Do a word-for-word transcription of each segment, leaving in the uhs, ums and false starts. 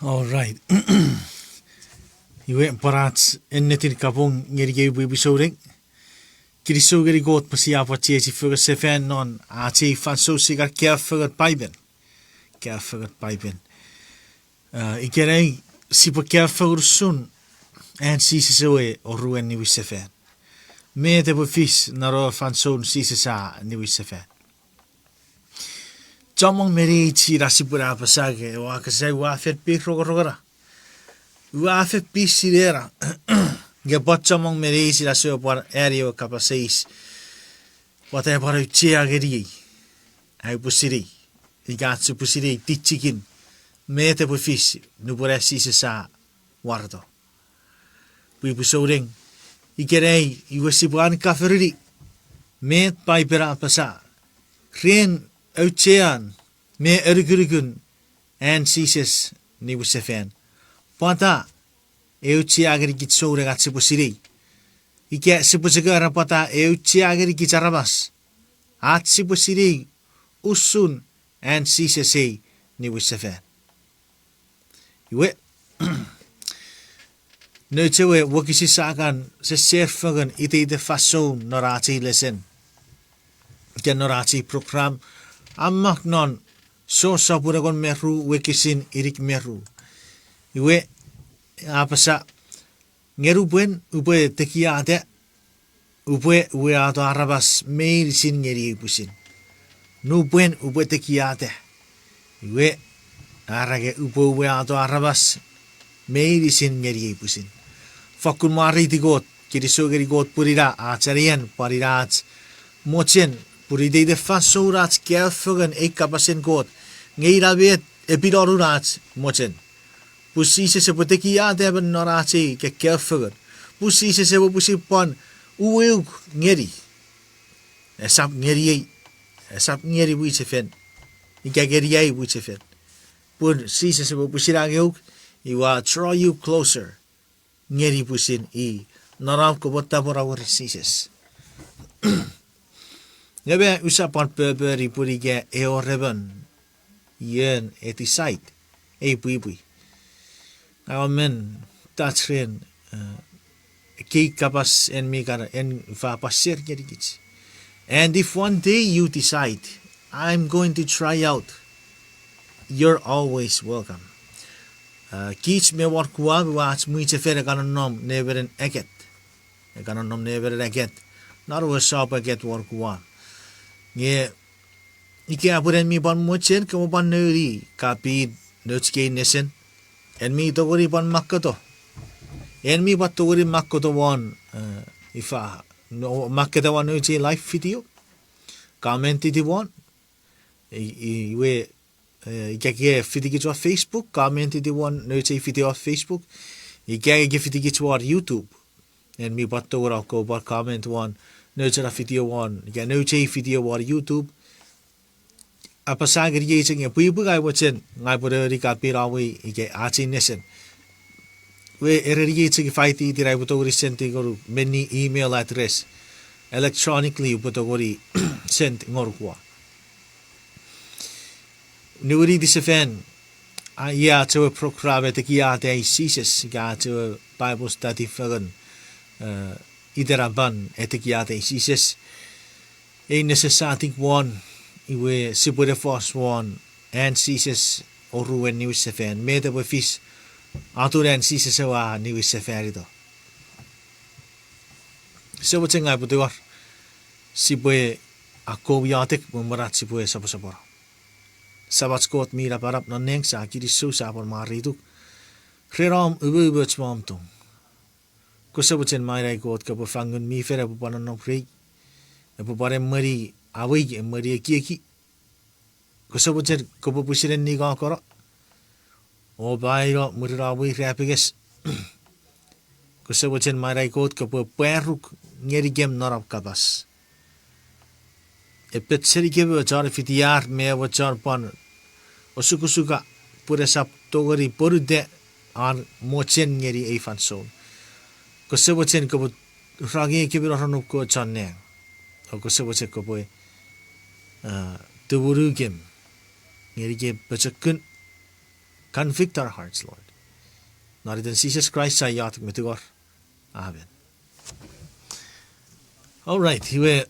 All right. Iwe pwan ach ennetin kapong ngeni kemi pwipwi souneng. Kinisou ngeni Kot pwe sia pwan chiechi fengen sefan non ach ei fansoun sia kan kaeo fengen Paipen. Kaeo fengen Paipen. Ikenai sipwe kaeo fengen usun an Jises ewe oruen niwinsefan. Met epwe fis non ewe fansoun Jises a niwinsefan. Chommong me neich ina sipwe ne apasa nge ua kasa ua fen pin rongorongona. Ua fen pin sinena. Nge pwan chommong me neich ina sipwe pwan ani ewe kapas eis. Pwata a pwan auchea ngeniei ai upwe sinei, ika ach sipwe sinei tichikin met epwe fis nupwen an Jises a wareto. Pwipwi souneng, ikenai iwe sipwe an kaferini met Paipen a apasa ren auchean me anukunukun an Jises niwinsefan. Pwata e auchea ngenikich souneng ach sipwe sinei? Ika sipwe chok era pwata e auchea ngenikich aramas ach sipwe sinei usun an Jises ei niwinsefan. Iwe, nouch ewe wokisin sa kan sesser fengen iteiten fansoun non ach ei lesen, ika non ach ei program, a mak non John sopun engon me ru wokisin inik me ru. Iwe, a apasa, nge nupwen upwe tekiata, upwe uwato aramas meinisin ngeniei pwisin. Nupwen upwe tekiata, iwe, are nge upwe uwato aramas meinisin ngeniei pwisin. Fakkun mwareiti Kot, kinisou ngeni Kot pun ina ach anean pwan ina ach mochen pun iteiten fansoun ach kaeo fengen ei kapasen Kot, nge ina met epinonun ach mochen. Pun Jises epwe tekiata emon non ach ei kaeo fengen. Pun Jises epwe pwisin pwan uweuk ngeni. Esap ngeniei, esap ngeni mwichefen, ika ngeni ai mwichefen. Pun Jises epwe pwisin angeuk, iwe draw you closer ngeni pwisin i. Non om kopwe tapweno weri Jises. Nge me usap pwan pöpöni pun ika e wor emon ion e decide ei pwipwi. Ngang men touch ren, eh, ekkei kapas en mi kan en ifa pwan share ngenikich. And if one day you decide, I'm going to try out, you're always welcome. Eh, kich me won Guam, iwe ach mwichefen e kan nonnom ne emenen Agat. E kan nonnom ne emenen Agat. Non ewe sop Agat won Guam. Nge ika pwe en mi pwan mochen kopwe pwan nouni copy nouch kei nesen, en mi tongeni pwan makketo. En mi pwan tongeni makketo won, eh, ifa, no, makketa won nouch ei live video. Comment-iti won. I, i, iwe, eh, ika ke fitikich won Facebook, comment-iti won nouch ei video won Facebook. Ika ke fitikich won YouTube, en mi pwan tongeni kopwe pwan comment won nouch ena video won, ika nouch ei video won YouTube. Apasa ngeniei chok nge pwipwi ngang mochen ngang upwe nouni copy-in awei ika ach ei nesen. Iwe ereniei chok ifa ititin ai upwe tongeni send-i ngonuk menni email address. Electronically upwe tongeni send ngonuk won. Niwiniti sefan, a, iei ach ewe program Etekiata Jises, ika ach ewe Bible study fengen, eh, itenapan Etekiata Jises. Ei nesen sa tik won, iwe sipwe ne fos won an Jises oruen niwinsefan, met epwe fis atun an Jises ewe a niwinsefanito. Ese mochen ngang upwe tingor, sipwe akkom iotek me mwen ach sipwe soposopono. Samach Kot mi napanap non nang, sa kinisou, sa pwan mwareituk ren om umoumoch me om tong. Kose mochen, Main Ai Kot, kopwe fangen mi fen epwe pwan nonnom rei, epwe pwan emweni awei, emweni ekieki. Kose mochen kopwe pwisin ennikokono o paino mwirin awei rapinges. Kose mochen, Main Ai Kot, kopwe pwaruk ngenikem non om kapas. Epet senikem ewe chon fitiar me ewe chon pwan osukosuka pwe esap tongeni ponuta an mochen ngeni ei fansoun. Kose mochen kopwe rongei ekkewe mi nonnom kewe chon nang. O kose mochen kopwe, ah, tumunukem ngenikem pochokun. Convict our hearts, Lord. Non iten Jises Kraist sia iotek me tungor. Amen. All right, iwe,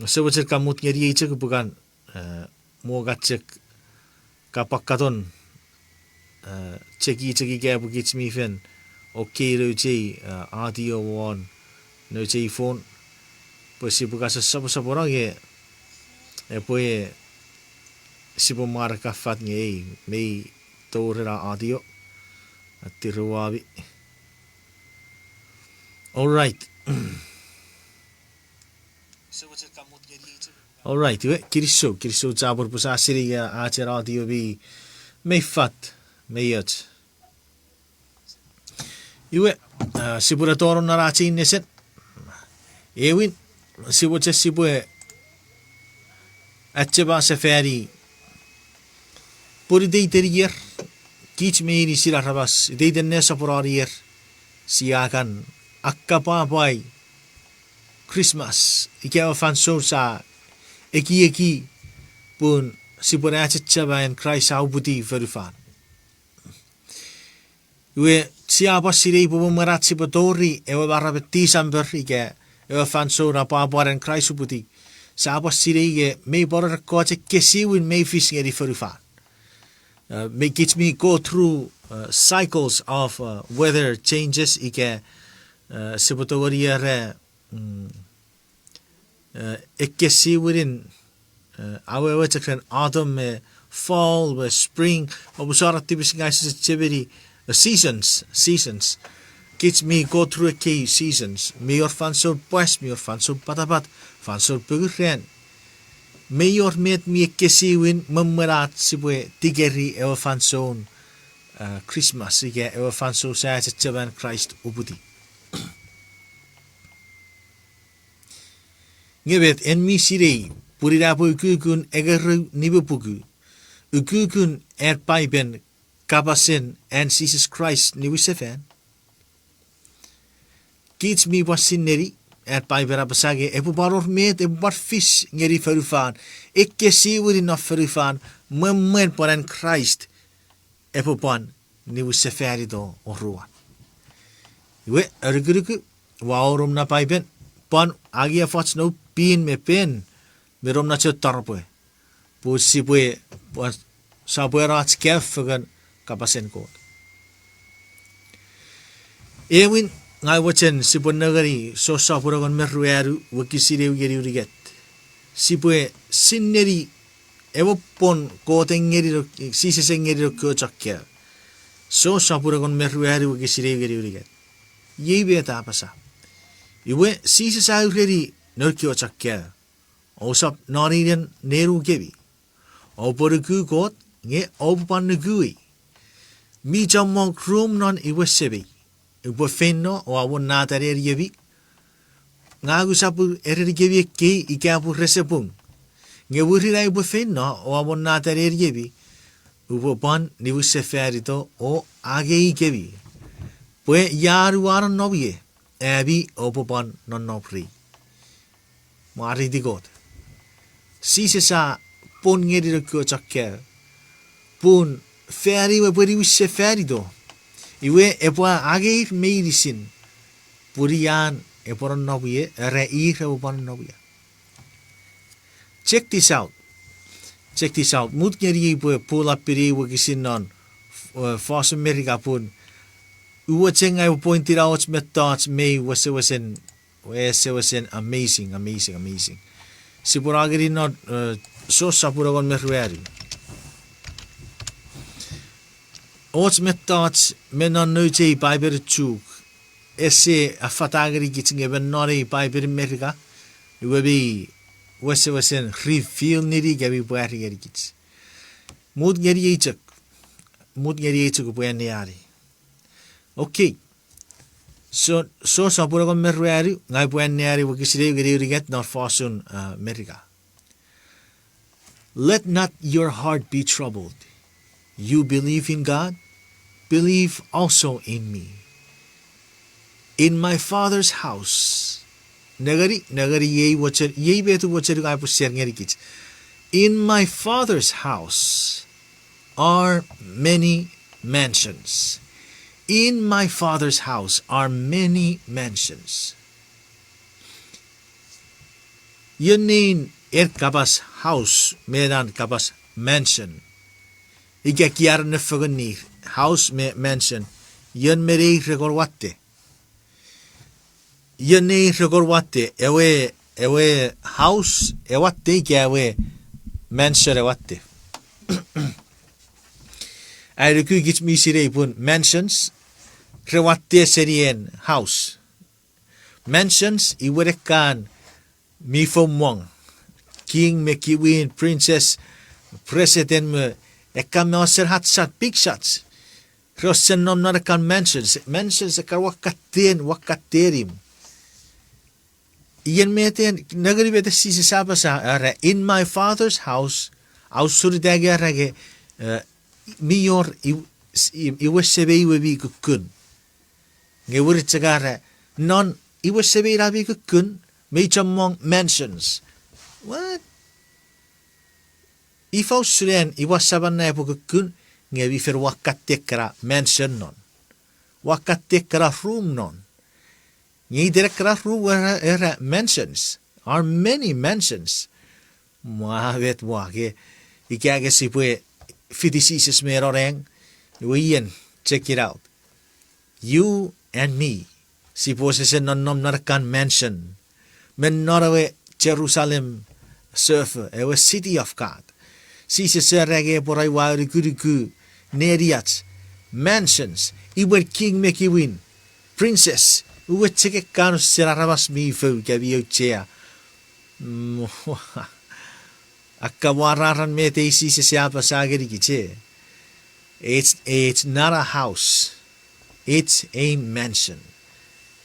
ese mochen ka mut ngeni ei chok pwe kan, eh, mo ka chok kapakaton, eh, cheki cheki ka pwe kich mi fen okay nouch ei, eh, audio won nouch ei phone. Pwe sipwe kasa soposopono nge, epwe sipwe mwaar ka fat nge ei, mei tori ena audio. Attiruwami. All right. All right, iwe, kinisou, kinisou chapur pwe sa sinei ach ena audio mi, mei fat, mei och. Iwe, ah, sipwe ne tonong non ach ei nesen. Ewin, sipwe chok sipwe achema sefani pun iteiten ier, kich meinisin aramas, iteiten nesoponon ier, sia kan akkapwapwai Christmas, ika ewe fansoun sia ekieki pun sipwe ne achechema an Kraist a uputiw fonufan. Iwe, sia pwan sinei pwe mwen ach sipwe tori ewe maramen December ika ewe fansoun apwapwan an Kraist uputiw, sia pwan sinei nge mei pwan wor ekkoch ekkesiwin mei fis ngeni fonufan. Uh, mei kich mi go through, uh, cycles of, uh, weather changes ika, uh, sipwe tongeni era, mm, eh, ekkesiwinin, eh, awewe chok ren autumn me fall me spring, oupwe sora tipis ngang use chechemeni, eh, seasons, seasons. Kich mi go through ekkei seasons. Mi wor fansoun pwas, mi wor fansoun patapat, fansoun pungun ran. Mei wor met mi ekkesiwin me mwen ach sipwe tikeri ewe fansoun, eh, Christmas, ika ewe fansoun sia achechema an Kraist uputiw. Nge met en mi sinei, pun ina pwe ukukun engerou nimepuku, ukukun an Paipen kapasen an Jises Kraist niwinsefan, kich mi pwan sinei, an Paipen a apasa nge epwe pwan wor met epwe pwan fis ngeni fonufan, ekkesiwinin non fonufan, me mwen pwan an Kraist epwe pwan niwinsefanito oruan. Iwe, anukunuku, ua wor om na Paipen, pwan angei efoch noum pin me pen, me nom na chok taropwe, pun sipwe, pwan, sipwe ach kaeo fengen kapasen Kot. Ewin, ngang mochen sipwe nengeni Jon sopun engon me ruanu wokisin ew ngeni unungat. Sipwe sinei ewe pwon Kot a ngeni, Jises a ngeni noun kewe chon kaeo. Jon sopun engon me ruanu wokisin ew ngeni unungat. Iei met a apasa. Iwe Jises a ureni noun kewe chon kaeo, ousap noninen nenukemi. Oupwe nuku Kot, nge oupwe pwan nukui. Mi chommong rum non imwen Semei. Upwe feino o amonnata neniemi. Ngang usap erenikemi ekkei ika pun rese pung. Nge mwirin ai upwe feino o amonnata neniemi, upwe pwan niwinsefanito o angeikemi, pwe ia ua nonnom ie, ami oupwe pwan nonnom rei. Mwareiti Kot. Jises a pwon ngeni noun kewe chon kaeo, pun fan i epwe niwinsefanito, iwe epwe angeir meinisin, pun ian epwe nonnom ie, era ir epwe pwan nonnom ia. Check this out. Check this out. Mut ngeni ei pwe pull up-ini ei wokisin non, eh, fosun Merika pun, ua chok ngang upwe point-ini och mettoch mei wesewesen, wesewesen amazing, amazing, amazing. Sipwe no ngeni non, eh, Jon sopun engon me ruanu. Och mettoch me non nouch ei Paipen Chuuk ese affata ngenikich nge me non ei Paipen Merika, iwe mi wesewesen reveal-ini ika mi pwari ngenikich. Mut ngeni ei chok. Mut ngeni ei chok upwe anneani. Okay. So, Jon sopun engon me ruanu, ngang upwe anneani wokisin ew ngeni unungat non fosun, uh, Merika. Let not your heart be troubled. You believe in God, believe also in me. In my Father's house. Nengeni, nengeni iei mochen, iei met mochen ngang upwe share ngenikich. In my Father's house are many mansions. In my Father's house are many mansions. Ion nein en kapas house me nan kapas mansion? Ika kiar ne fengenir house me mansion, ion me neir re kon watte? Ion neir re kon watte, ewe, ewe house e watte ika ewe mansion e watte? Ai nuku kich mi sinei pun mansions re watte seni en house. Mansions iwe ekkan mi foumong, king me queen, princess, president me ekkan me osen hot shot, big shots, re osen nom non ekkan mansions, mansions ekkan wakkaten, wakkaten imw. Ian meten, nengeni meten Jises a apasa, era, in my Father's house, a usun ita nge era nge, eh, mi wor, i-, i-, iwe semei we mi kukkun. Nge weri chok era, non iwe semei na mi kukkun, mei chommong mansions. What? Ifa usun en, iwe saman na epwe kukkun, nge mi fen wakkaten ekkena mansion non. Wakkaten ekkena room non. Nge iten ekkena room we era, era mansions. Are many mansions. Mwa met mwa ke, ika ke sipwe fiti Jises me non nang, iwe ien, check it out. You and me, sipwe wesewesen nonnom non ekkan mansion, me non ewe Jerusalem sefo, ewe city of God. Jises era nge epwe ra iwa nukunuku neniach, mansions, imwen king me queen, princess, uwe chok ekkan usen aramas mi fou ika mi auchea. Akkamwararan met ei Jises a apasa ngenikich, e. It's, it's not a house. It's a mansion.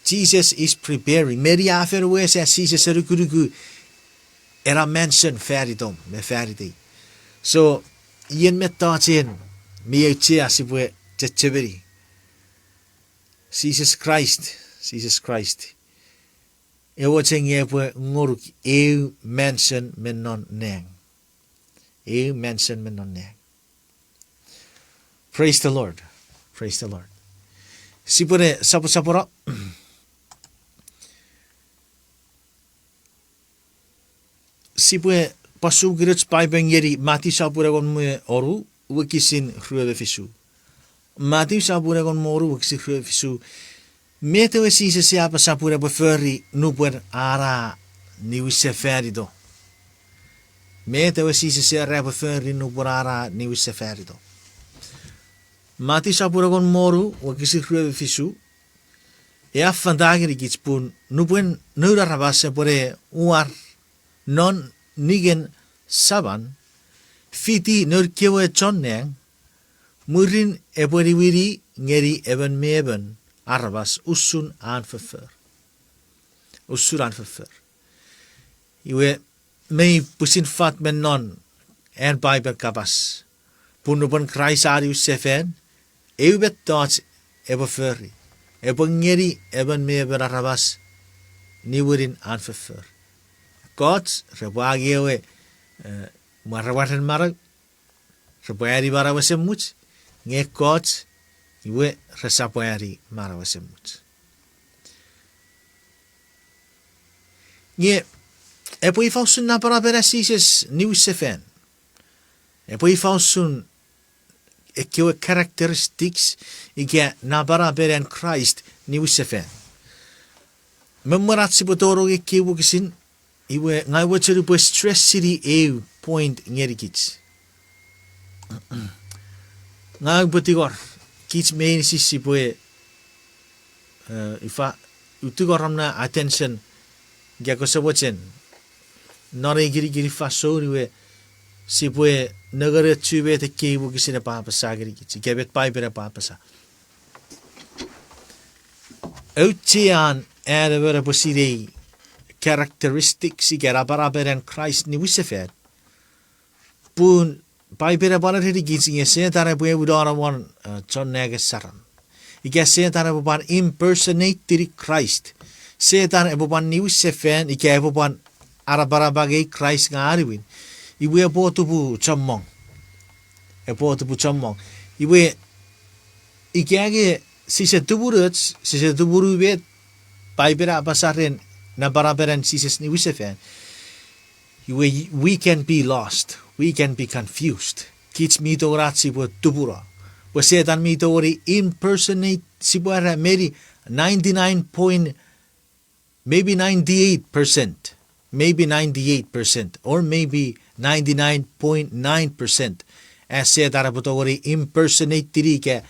Jesus is preparing. Meni a fen wes an Jises a nukunuku ena mansion fanitom me fanitei. So, ien mettoch en mi auchea sipwe chechemeni. Jises Kraist, Jises Kraist, ewe cheng epwe ngonuk eu mansion me non nang. Eu mansion me non nang. Praise the Lord. Praise the Lord. Sipwe ne saposapono. Sipwe pwan sukinoch Paipen ngeni Matiu sopun engon me onu, wokisin rue me fisu. Matiu sopun engon me onu, wokisin rue me fisu. Met ewe Jises a apasa pun epwe fori nupwen a na niwinsefanito? Met ewe Jises a era epwe fori nupwen a na niwinsefanito? Matiu sopun engon me onu, wokisin rue me fisu. E a fanta ngenikich pun nupwen Noun Aramas epwe ne uwar non ningen Saman, fiti noun kewe chon nang, mwirin epwe niwini ngeni emon me emon aramas usun an foffor. Usun an foffor. Iwe, mei pwisin fat me non an Paipen kapas pun nupwen Kraist a niwinsefan, eu mettoch epwe fori, epwe ngeni emon me emon aramas niwinin an foffor. Ekkoch repwe angei ewe, eh, mwaremwaren manau, repwe ani manau esemuch, nge ekkoch, iwe, resap ani manau esemuch. Nge, epwe ifa usun napanapen an Jises niwinsefan? Epwe ifa usun ekkewe characteristics ika napanapen an Kraist niwinsefan? Me mwen ach sipwe tonong ekkei wokisin, iwe ngang mochen upwe stress-ini eu point ngenikich. Ngang upwe tingor, kich meinisin sipwe, eh, ifa, utingor om na attention, ika kose mochen, non ei kinikinin fansoun iwe, sipwe nengeni chu met ekkei wokisin epwe apasa ngenikich, ika met Paipen epwe apasa. Auchean an emon epwe sinei characteristics ika napanapen an Kraist niwinsefan, pun Paipen a pwan erenikich nge Setan epwe ewinano won, eh, chon nang esaram. Ika Setan epwe pwan impersonate-ini Kraist. Setan epwe pwan niwinsefan ika epwe pwan anapanapangei Kraist nge a niwin. Iwe epwe otupu chommong. Epwe otupu chommong. Iwe Ika nge sise tumunuoch, sise tumunu met Paipen a apasa ren napanapen Jises niwinsefan, iwe, we can be lost, we can be confused. Kich mi tongeni ach sipwe tumuno. Pwe Setan mi tongeni impersonate, sipwe era meni ninety-nine point, maybe ninety-eight percent, maybe ninety-eight percent, or maybe ninety-nine point nine percent, as Setan epwe tongeni impersonate-ini ika,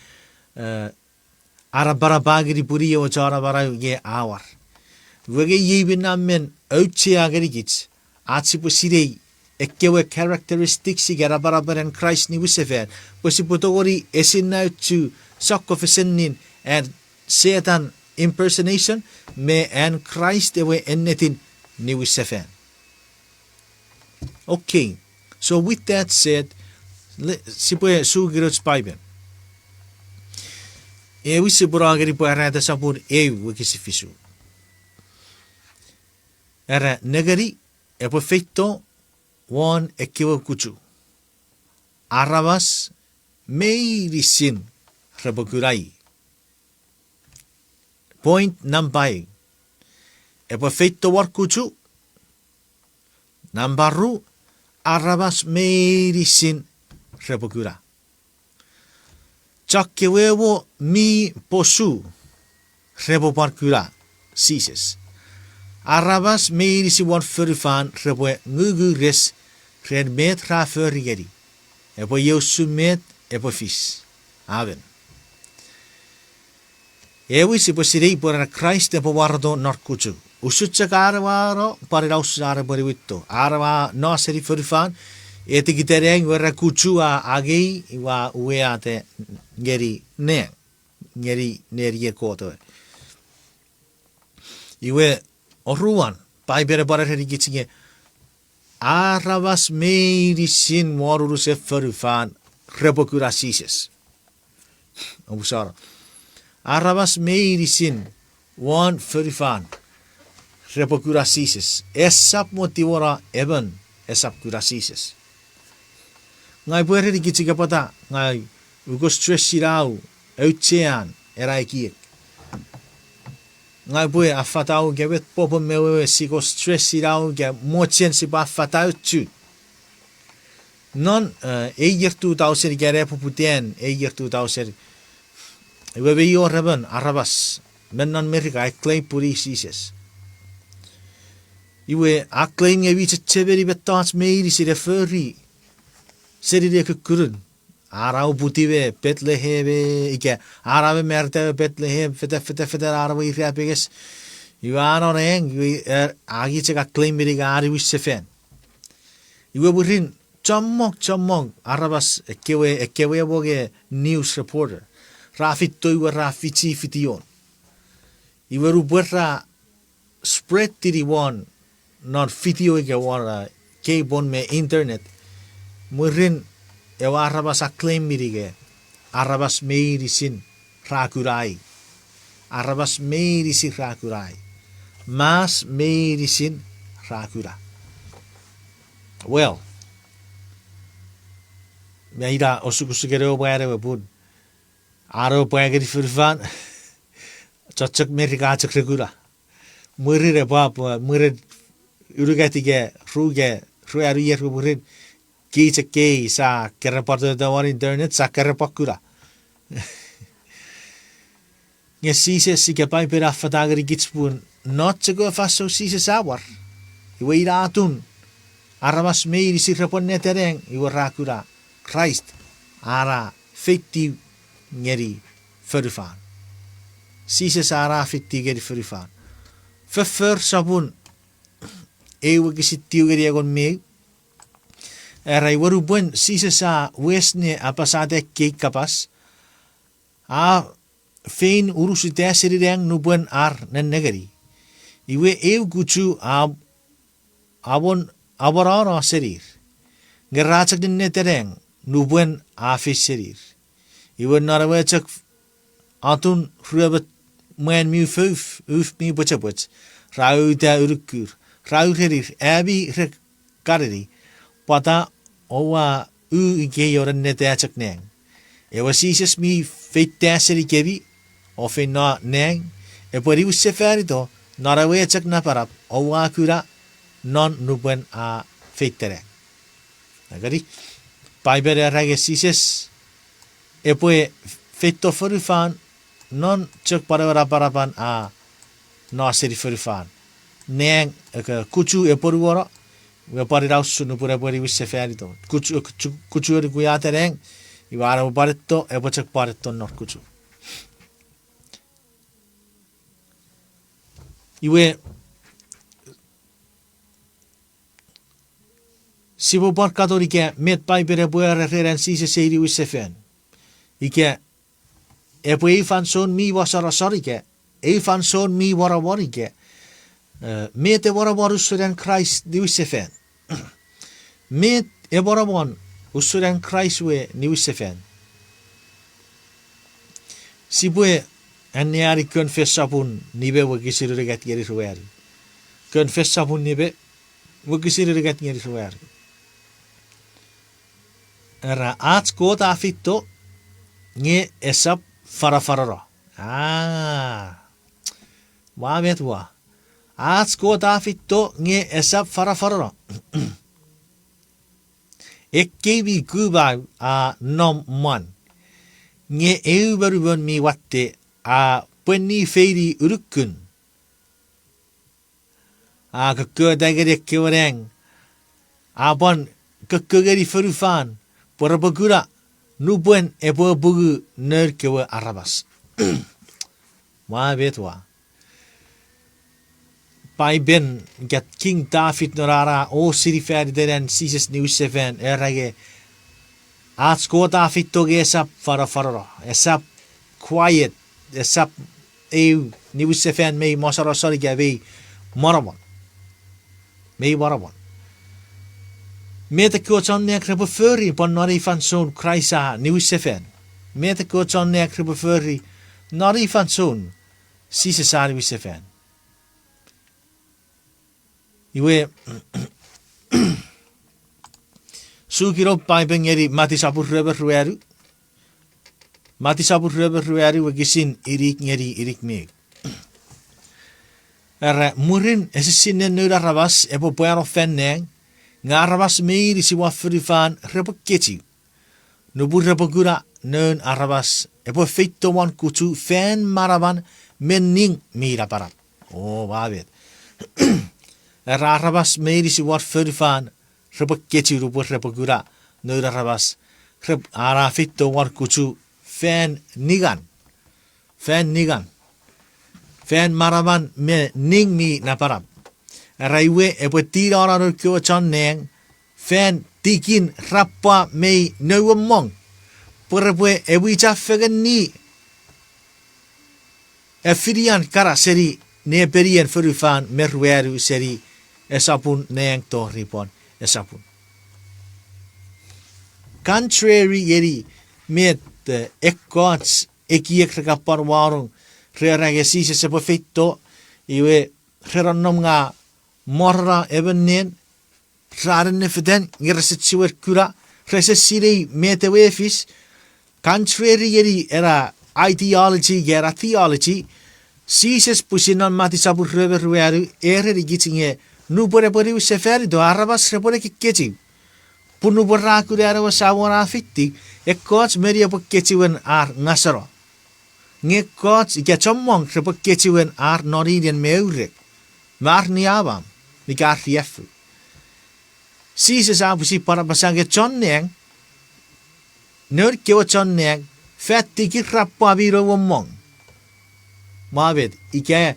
eh, anapanapa ngeni pwini ewe chon amanau nge a war. Iwe nge iei mi nammen auchea ngenikich, ach sipwe sinei ekkewe characteristics ika napanapen an Kraist niwinsefan, pwe sipwe tongeni esinna uchu sokkofesennin an Setan impersonation me an Kraist ewe ennetin niwinsefan. Okay, so with that said, le-, sipwe suki nouch Paipen. Ewin sipwe no ngeni Pwarata sopun eu wokisin fisu. Era, nengeni, epwe feito won ekkewe kuchu. Aramas meinisin repwe kuna i. Point nampa eu. Epwe feito won kuchu. Nampa ru, aramas meinisin repwe kuna. Chok kewe mo mi posu repwe pwan kuna Jises. Aramas meinisin won fonufan repwe ngungures ren met ra fori ngeni. Epwe iei usun met epwe fis. Amen. Ewin sipwe sinei pwe ren Kraist epwe waroto non kuchu. Usun chok an ewe a no, pwan ina usun an epwe niwinto. An ewe a no seni fonufan, etikitenang iwe ra kuchu a angei, iwe a uweata ngeni nang, ngeni nenien Kot ewe. Iwe, oruan, Paipen a pwan erenikich nge, aramas meinisin won unusen fonufan repwe kuna Jises. Omusano. Aramas meinisin won fonufan repwe kuna Jises. Esap mo tiwona emon esap kuna Jises. Ngang upwe erenikich ika pwata ngang upwe stress-ini auchean ena ekiek. Ngang upwe affata ika met popun me wewe sipwe stress-ini ika mochen sipwe affata uchu. Non, eh, ei ier two thousand ika ena poputan ei ier two thousand, iwe mi wor emon aramas me non Merika a claim pwe i Jises. Iwe a claim nge mi chechemeni mettoch meinisin e fori seni ne kukkunun. An a uputiw me Bethlehem e, ika an a mamarita me Bethlehem, feta, feta, feta, an we irapenges. Iwe a no nang, iwe, eh, a chok a claim-ini ika a niwinsefan. Iwe mwirin chommong, chommong aramas ekkewe, ekkewe mo nge news reporter ra feito iwe ra fichi fition. Iwe nupwen ra spread-ini won non video ika won, uh, cable me internet. Mwirin ewe aramas a claim-ini nge aramas meinisin ra kuna i. Aramas meinisin ra kuna i. Maas meinisin ra kuna. Well, me ina osukosuk ewe pwan ewe pun, an ewe pwan ngeni fonufan, chochok Merika chok re kuna. Mwirin epwap, mwirin unungat ika ru ika ruanu ier mwirin, kich ekkei sa keran pwan tota won internet, sa keran pwan kuna. Nge Jises ika Paipen a affata ngenikich pun non chok ewe fansoun Jises a war, iwe ina atun aramas meinisin repwe neta nang iwe ra kuna Kraist a na feitiw ngeni fonufan. Jises a na feitiw ngeni fonufan. Foffor sopun eu wokisin tiw ngeni engon me eu. Era iwe nupwen Jises a wes ne apasata ekkei kapas, a fein unusuta seni nang nupwen ar nennengeni. Iwe eu kuchu a, a won, a wonano senir. Nge ra chok nenneta nang nupwen a fis senir. Iwe non ewe chok atun ruemon mwan mi ufouf, uf mi pwechepwech, ra uta unukur, ra urenir, ami re Kanini, pwata oua u ikei o nenneta chok nang? Ewe Jises mi feita senikemi, o feino nang, epwe niwinsefanito non ewe chok napanap oua kuna non nupwen a feita nang. Akeni, Paipen era nge Jises epwe feito fonufan non chok pwan ewe napanapan a no seni fonufan. Nang, ika kuchu epwe nuono, iwe pwan ina usun nupwen epwe niwinsefanito. Kuchu, kuchu, kuchu epwe nuku ata nang, iwe an epwe pwan eto, epwe chok pwan eto non kuchu. Iwe, sipwe pwan katon ika met Paipen epwe era ren an Jises ei niwinsefan. Ika epwe ei fansoun mi mosonoson ika, ei fansoun mi monomon ika, e, met e monomon usun an Kraist niwinsefan. Met e monomon usun an Kraist we niwinsefan. Sipwe anneani Konfes sopun nime wokisin unungat ngeni ruanu. Konfes sopun nime wokisin unungat ngeni ruanu. Era, ach Kot a feito nge esap fanafanano. A, ua met ua. Ach Kot a feito nge esap fanafanano. Ekkei mi kumau a nom mwan, nge eu monumon mi watte a pwenni feini unukun. A kokkota ngeni ekkewe nang, a pwan kokko ngeni fonufan pwe repwe kuna nupwen epwe apungu noun kewe aramas. Ua met ua. Paipen, ika King David non an a osini fan iten an Jises niwinsefan, era nge, ach Kot a feito nge esap fanafanano, esap quiet, esap eu niwinsefan mei mosonoson ika mei monomon. Mei monomon. Met ekkewe chon nang repwe fori pwan non ei fansoun Kraist a niwinsefan? Met ekkewe chon nang repwe fori non ei fansoun Jises a niwinsefan? Iwe, sukino Paipen ngeni Mati sopun rue me ruanu. Mati sopun rue me ruanu wokisin inik ngeni inik me eu. Era, mwirin esisinnen noun aramas epwe pwano fan nang, nge aramas meinisin won fonufan repwe kechiw. Nupwen repwe kuna noun aramas epwe feito won kuchu fan manaman me ning mi napanap. O, ua met. Era aramas meinisin won fonufan repwe kechiw nupwen repwe kuna noun aramas, rep-, a feito won kuchu fan ningan. Fan ningan. Fan manaman me ning mi napanap. Era iwe epwe tinano noun kewe chon nang fan tikin rapwa mei nouemong, pwe repwe emwicha fengeni efinian kana seni nepenien fonufan me ruanu seni esopun nang tori pwan esopun. Contrary ngeni met, e, ekkoch ekiek re kan pwan wanong, re era nge Jises epwe feito, iwe re nonnom nge morono emon nen, ra nennefetan nge rese chiwen kuna, rese sinei met ewe a fis. Contrary ngeni ena ideology ika ena theology, Jises pwisin non Mati sopun rue me ruanu a erenikich nge nupwen epwe niwinsefanito aramas repwe ne kekechiw. Pun nupwen ra kuna an ewe Samon a fiti, ekkoch meni epwe kechiwen ar ngaseno. Nge ekkoch ika chommong repwe kechiwen ar noninen me ourek, me ar niamam, ika ar riaffou. Jises a pwisin pwan apasa nge chon nang, noun kewe chon nang, fan tikin rapwa mi nouemong. Ua met, ika,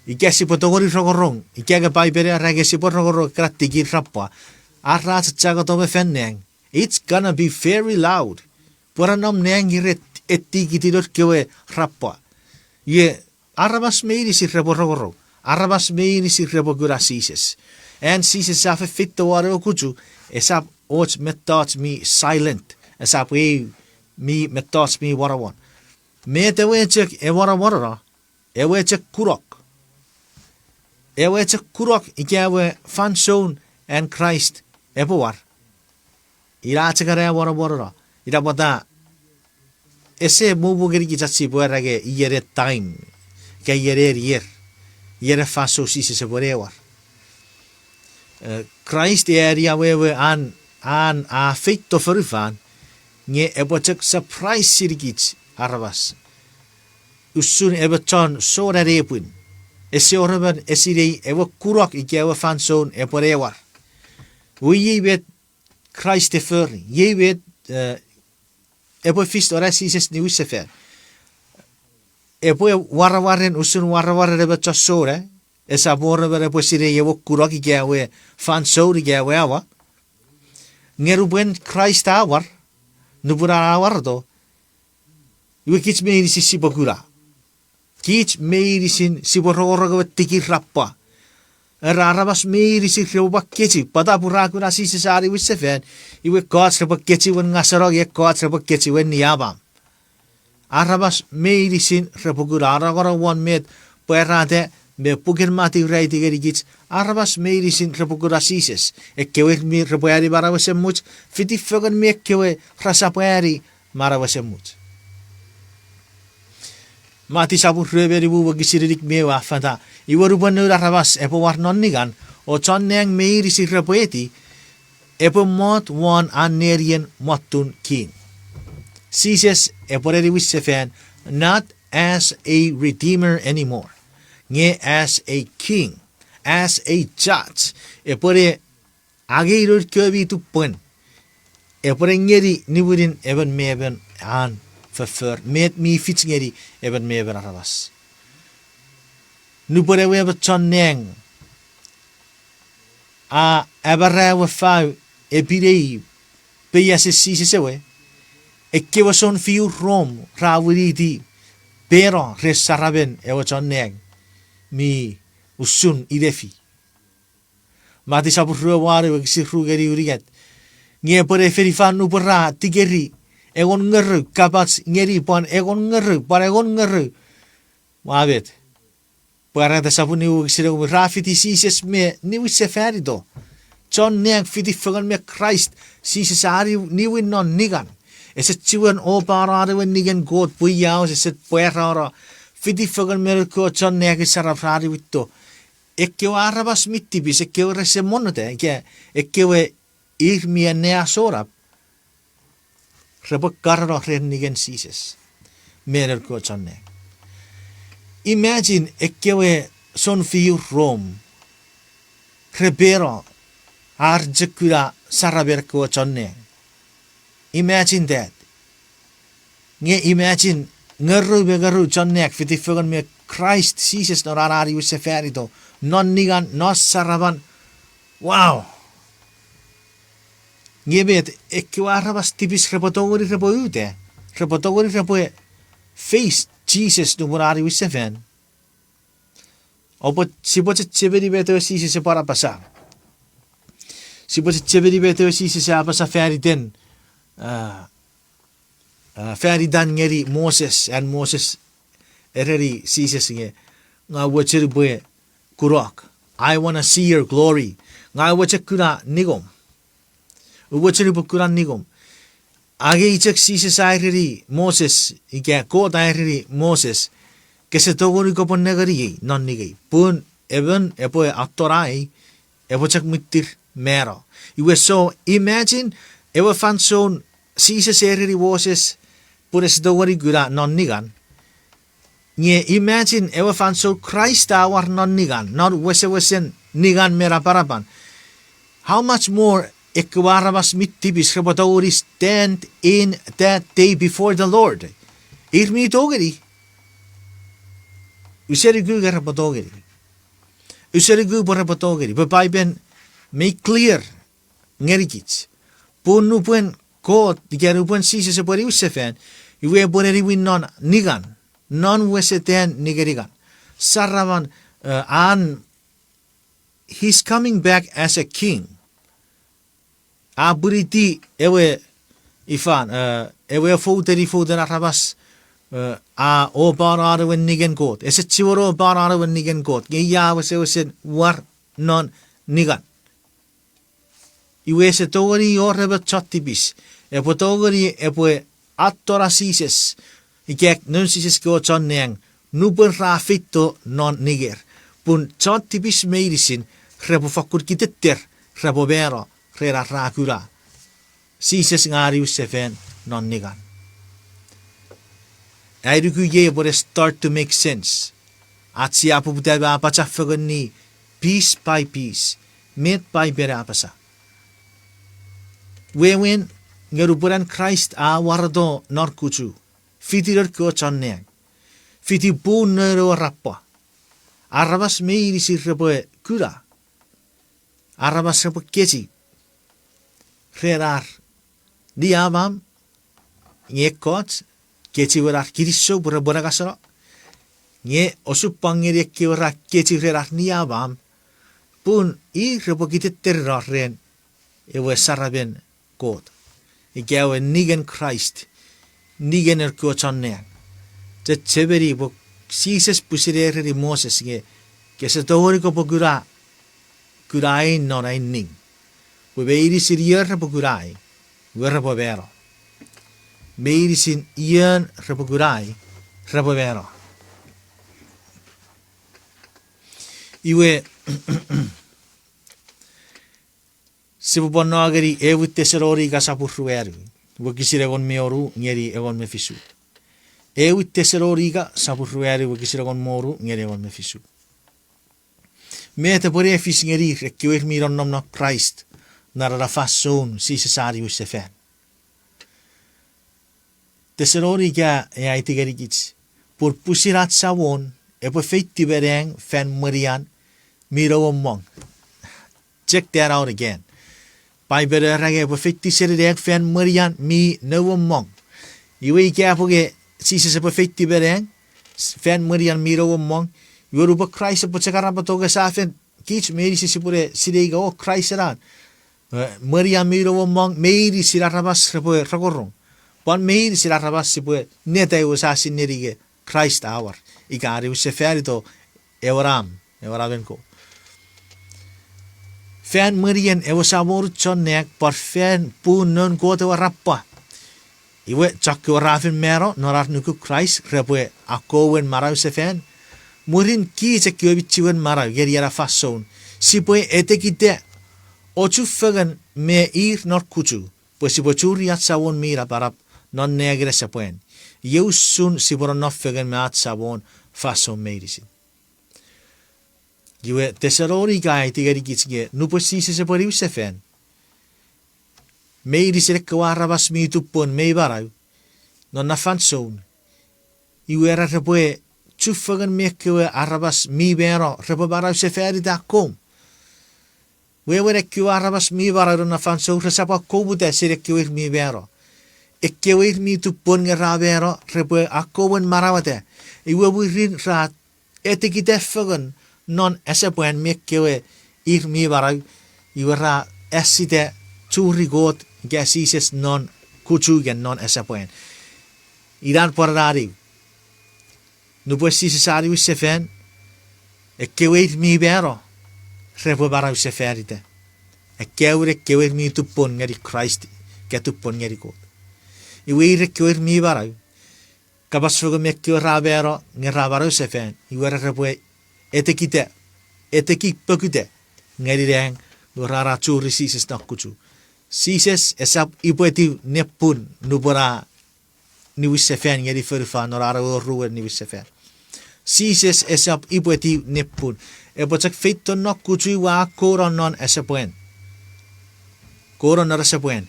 ika sipwe tongeni rongorong, ika nge Paipen a era nge sipwe rongorong ekkana tikin rapwa, ar ra chachangato me fan nang, it's gonna be very loud. Pwe ra nom nang ire, e tikiti noun kewe rapwa. Iwe, aramas meinisin repwe rongorong, aramas meinisin repwe kuna Jises. An Jises a fefeita won ewe kuchu, esap och mettoch mi silent, esap eu mi mettoch mi wanawon. Met ewe chok e wanawono, ewe chok kunok. Ewe chok kunok ika ewe fansoun an Kraist epwe war. Ina chok ena e wanawono. Ina pwata ese mumukenikich ach sipwe era nge iei ewe time, ika iei ewe ier, iei ewe fansoun Jises epwe ne war. Eh, Kraist e ani awewe an, an a feito fonufan, nge epwe chok surprise-inikich aramas. Usun emon chon sona nepwin. Ese wor emon esinei ewe kunok ika ewe fansoun epwe ne war. Iwe iei met Kraist e fori. Iei met, eh, epwe fis won Jises niwinsefan. Epwe warawaren usun warawaren emon chon sona, esap wor emon epwe sinei ewe kunok ika ewe fansoun ika ewe awa. Nge nupwen Kraist a war, nupwen an a wareto, iwe kich meinisin sipwe kuna. Kich meinisin sipwe rongorong ewe tikin rappwa. Era aramas meinisin repwe pwan kechiw, pwata pun ra kuna Jises a niwinsefan, iwe ekkoch repwe kechiwen ngaseno, ekkoch repwe kechiwen niamam. Aramas meinisin repwe kuna, a nongonong won met pwarata me puken Matiu ra aiti ngenikich, aramas meinisin repwe kuna Jises. Ekkewe mi repwe ani manau esemuch, fiti fengen me ekkewe resap ani manau esemuch. Matiu sopun rue me nimu wokisin inik me ew a fata, iwe nupwen Noun Aramas epwe war non ningan, o chon nang meinisin repwe eti, epwe mot won an nenien mottun king. Jises epwe ne niwinsefan, not as a redeemer anymore, nge as a king, as a judge. Epwe ne angei noun kewe mi tupwen. Epwe ne ngeni niwinin emon me emon an foffor, met mi fich ngeni emon me emon aramas. Nupwen ewe emon chon nang a amara ewe fau epinei peiasen Jises ewe, ekkewe sounfiu Rom ra winiti peno ren saramen ewe chon nang mi usun inefi. Matiu sopun rue me wanu wokisin ru ngeni unungat. Nge epwe ne fonufan nupwen ra tikeri engon ngerou kapach ngeni pwan engon ngerou, pwan engon ngerou. Ua met? Pwarata sopun nimu wokisin engon me ra fiti Jises me niwinsefanito. Chon nang fiti fengen me Kraist, Jises a ni-, niwin non ningan. Ese chiwen opanono ewe ningen Kot pwe ia ese pwarano. Fiti fengen me noun kewe chon nang sarap ra niwinto. Ekkewe aramas mi tipis, ekkewe rese monnota, ika ekkewe ir mi anneasonap, repwe karano ren ningen Jises me noun kewe chon nang. Imagine ekkewe sounfiu Rom repwe no ar chok kuna saramen ekkewe chon nang. Imagine that. Nge imagine ngerou me ngerou chon nang fiti fengen me Kraist Jises non an a niwinsefanito, non ningan, non saraman. Wow. Nge met, ekkewe aramas tipis repwe tongeni repwe uta, repwe tongeni repwe face Jises nupwen a niwinsefan. Oupwe, sipwe chechemeni met ewe Jises epwe apasa. Sipwe chechemeni met ewe Jises a apasa faniten, a, a, fanitan ngeni Moses, an Moses ereni Jises nge, ngang mochen upwe kunok. I wanna see your glory. Ngang mochen kuna ningom. Ua mochen upwe kuna ningom. Angei chok Jises a ereni Moses, ika Kot a ereni Moses, kese tongeni kopwe nengeniei non ningei, pun emon epwe attonai, epwe chok mwittir mano. Iwe so imagine ewe fansoun Jises a ereni Moses pun ese tongeni kuna non ningan. Nge imagine ewe fansoun Kraist a war non ningan, non wesewesen ningan me napanapan. How much more ekkewe aramas mi tipis repwe tongeni stand in that day before the Lord. Ir mi tongeni. Use nuku nge repwe tongeni. Use nuku pwe repwe tongeni. Pwe Paipen make clear ngenikich pun nupwen Kot, ika nupwen Jises epwe niwinsefan, iwe epwe ne niwin non ningan, non wesetan ningeningan. Saraman, eh, an, he's coming back as a king. A pwiniti ewe ifan, eh, ewe fouten, fouten aramas, eh, a opanono ewe ningen Kot. Ese chiwen opanono ewe ningen Kot. Nge ia wesewesen war non ningan. Iwe ese tongeni wor emon chon tipis epwe tongeni epwe atona Jises, ika noun Jises kewe chon nang, nupwen ra feito non ninger. Pun chon tipis meinisin repwe fakkun kiteter, repwe mano, ren ar ra kuna Jises ngeni niwin sefan non ningan. Ai nuku iei epwene start to make sense. Ach sia poputa me apacha fengeni piece by piece, met Paipen a apasa. Wewen, nge nupwen an Kraist a wareto non kuchu, fiti noun kewe chon nang, fiti pun noun ewe rappwa, aramas meinisin repwe kuna, aramas repwe kechiw ren ar niamam, nge ekkoch kechiwen ar kinisou pwe repwe ne ngaseno, nge osupwang ngeni ekkewe ra kechiw ren ar niamam, pun ir repwe kiteterino ren ewe saramen Kot, ika ewe ningen Kraist, ningen noun kewe chon nang. Chechemeni pwe Jises pwisin a ereni Moses nge, kese tongeni kopwe kuna, kuna ei non ai ning. Pwe meinisin ion repwe kuna ei, iwe repwe mano. Meinisin ion repwe kuna ei, repwe mano. Iwe, sipwe pwan no ngeni ewe Tesalonika sopun ruanu, wokisin engon me wonu ngeni engon me fisu. Ewe Tesalonika sopun ruanu, wokisin engon me wonu ngeni engon me fisu. Met epwene fis ngenir ekkewe ir mi nonnom non Kraist, non ena fansoun Jises a niwin sefan? Tesalonika a aiti ngenikich pun pwisin ach Samon epwe feitiw me nang fan mwenien mi nouommong. Check that out again. Paipen a era nge epwe feitiw seni nang fan mwenien mi nouommong. Iwe ika pwe nge Jises epwe feitiw me nang fan mwenien mi nouommong, iwe nupwen Kraist epwe chok arapoto nge sa fen, kich meinisin sipwene sinei ika o Kraist ena, eh, mwenien mi nouommong, meinisin aramas repwe rongorong. Pwan meinisin aramas sipwe neta iwe sa sinei nge Kraist a war, ika a niwin sefanito ewe Nam, ewe Namen Kot. Fan mwenien ewe Samon chon nang pwan fan pun noun Kot ewe rappwa. Iwe chokkewe ra fen mano non ar nuku Kraist repwe akkomwen manau sefan. Mwirin kich ekkewe mi chiwen manau ngeni ena fansoun, sipwe etekita o chufengen me ir non kuchu, pwe sipwe churi ach Samon mi napanap non nang nesepwan. Iei usun sipwe nonnom fengen me ach Samon fansoun meinisin. Iwe Tesalonika a aiti ngenikich nge nupwen Jises epwe niwin sefan, meinisin ekkewe aramas mi tupwen me manau non na fansoun, iwe ra repwe chufengen me ekkewe aramas mi mano repwe manau sefanita akkom. Wewen ekkewe aramas mi manau non na fansoun resap akkomuta seni ekkewe ir mi mano. Ekkewe ir mi tupwen nge ra mano repwe akkomwen manaueta. Iwe mwirin ra etekita fengen non nesepwan me ekkewe ir mi manau, iwe ra asita churi Kot ika Jises non kuchu ika non nesepwan. Inan pwan ena niw. Nupwen Jises a niwin sefan, ekkewe ir mi mano repwe manau sefanita. Ekkewe, ekkewe ir mi tupwen ngeni Kraist, ika tupwen ngeni Kot. Iwe ir ekkewe ir mi manau, kapas fengen me ekkewe ra mano nge ra manau sefan, iwe ra repwe etekita, eteki pokita ngeni nang, iwe ra ra churi Jises non kuchu. Jises esap ipwetiw nepun nupwen a niwin sefan ngeni fonufan non an ewe oruen niwin sefan. Jises esap ipwetiw nepun. Epwe chok feito non kuchu iwe a kouno non nesepwan. Kouno non nesepwan.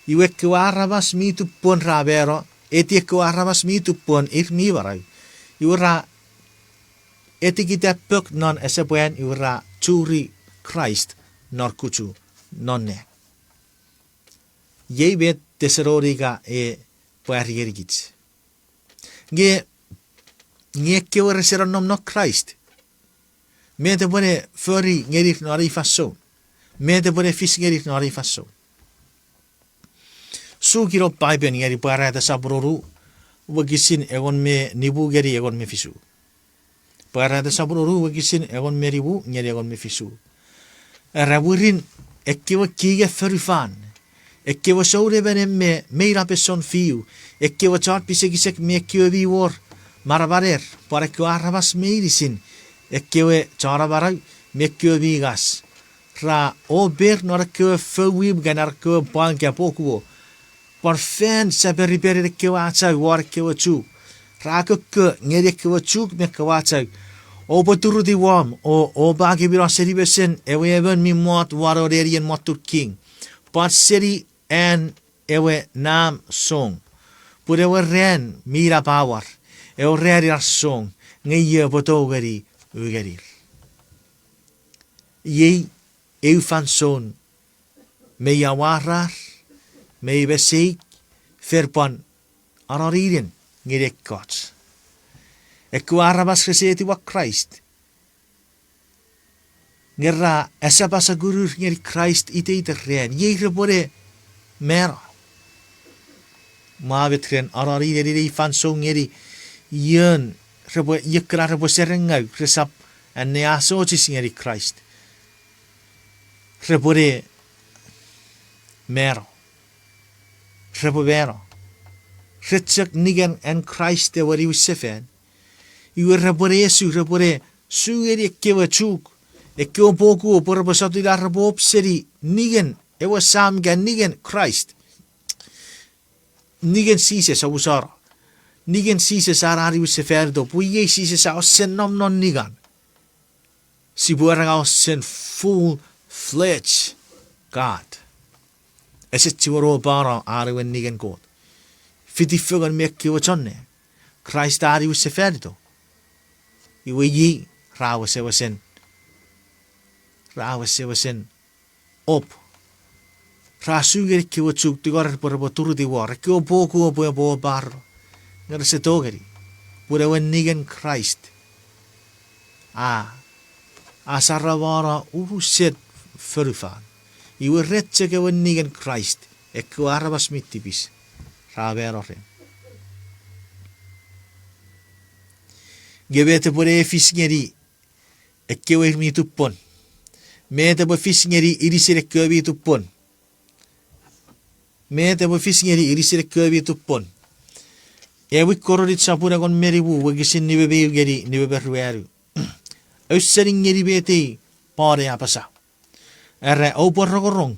Iwe ekkewe aramas mi tupwen ra mano, eti ekkewe aramas mi tupwen ir mi manau, iwe ra etekita pok non nesepwan iwe ra churi Kraist non kuchu, non nang. Iei met Tesalonika e pwari ngenikich. Nge, nge ekkewe rese nonnom non Kraist, met epwene fori ngenir non ei fansoun? Met epwene fis ngenir non ei fansoun? Sukino Paipen ngeni Pwarata sopun wonu, wokisin engon me nimu ngeni engon me fisu. Pwarata sopun wonu, wokisin engon me nimu ngeni engon me fisu. Era mwirin ekkewe kingen fonufan Ekkewe souneng me meinapen sounfiu, ekkewe chon pisekisek me ekkewe mi wor manamaner, pwan ekkewe aramas meinisin, ekkewe chon amanau me ekkewe mi ngas, ra oper non ekkewe fou imw ika non ekkewe pwang ika pokuo, pwan fan seperiperen ekkewe achau won ekkewe chuk. Ra kokko ngeni ekkewe chuk me ekkewe achau, oupwe turutiw om o oupwe akimino seni mesen ewe emon mi mot won ewe nenien mottun king, pwan seni an ewe nam song, pun ewe ran mi nap a war, ewe ranin ar song, nge io epwe tongeni u ngenir. Iei eu fansoun mi amwarar, mi meseik, fen pwan anoninen ngeni ekkoch. Ekkewe aramas rese etiwa Kraist, nge ra asapasakunur ngeni Kraist iteiten ran, iei repwene mano. Mwa met ren anoninen ei fansoun ngeni ion repwe, iekana repwe serengau, resap anneasochis ngeni Kraist, repwene mano. Repwe mano. Re chok ningen an Kraist ewe niwinsefan. Iwe repwene esu, repwene su ngeni ekkewe chuk, ekkewe pokuo, pwe repwe sotuni ar repwe op seni ningen ewe Sam ika ningen Kraist. Ningen Jises, omusano. Ningen Jises a niwinsefanito, pwe iei Jises a osen nom non ningan. Sipwe eranga osen full-fledged God. Ese chiwen opano an ewe ningen Kot fiti fengen me ekkewe chon nang. Kraist a niwinsefanito. Iwe iei ra wesewesen, ra wesewesen op. Ra su ngeni ekkewe chuk tingor pwe repwe turutiw wor, ekkewe pokuo pwe epwe opano. Nge rese tongeni, pun ewe ningen Kraist a, a saramano unusen fonufan. Iwe ren chok ewe ningen Kraist ekkewe aramas mi tipis ra mano ren. Nge met epwe ne fis ngeni ekkewe ir mi tupwon? Met epwe fis ngeni inisin ekkewe mi tupwon? Met epwe fis ngeni inisin ekkewe mi tupwon? Ewin Korint sopun engon me nimu, wokisin nime me eu ngeni nime me ruanu. Ausening ngeni met ei Paul a apasa. Era, oupwe rongorong,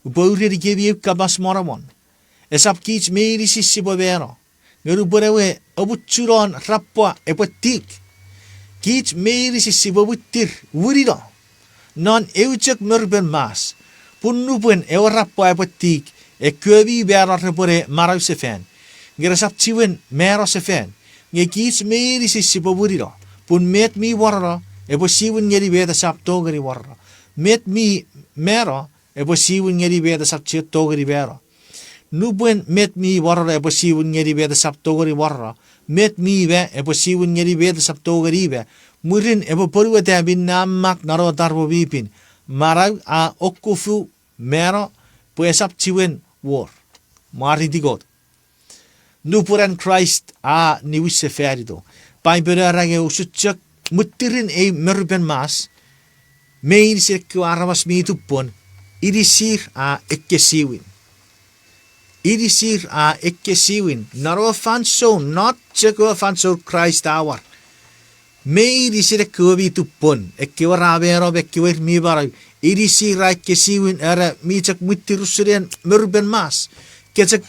upwe urenikemi eu kapas monomon. Esap kich meinisin sipwe mano, nge nupwen ewe amuchunon rapwa epwe tik, kich meinisin sipwe mwittir winino non eu chok morupen mas. Pun nupwen ewe rapwa epwe tik, ekkewe mi mano repwene manau sefan, nge resap chiwen mano sefan, nge kich meinisin sipwe winino. Pun met mi warono epwe siwin ngeni met esap tongeni warono. Met mi mano epwe siwin ngeni met esap chiwen tongeni mano. Nupwen met mi warono epwe siwin ngeni met esap tongeni warono, met mi ma epwe siwin ngeni met esap tongeni ma, mwirin epwe ponueta minne a mak non ewe taropwe mi pin, manau a okufu mano, pwe esap chiwen wor. Mwareiti Kot. Nupwen an Kraist a niwinsefanito, Paipen a era nge usun chok mwittirin ei morupen mas, meinisin ekkewe aramas mi tupwon, inisir a ekkesiwin. Inisir a ekkesiwin non ewe fansoun, not chok ewe fansoun Kraist a war. Meinisin ekkewe mi tupwon, ekkewe ra mano me ekkewe ir mi manau, inisir a ekkesiwin, era mi chok mwittir usun ei morupen mas. Ke chok,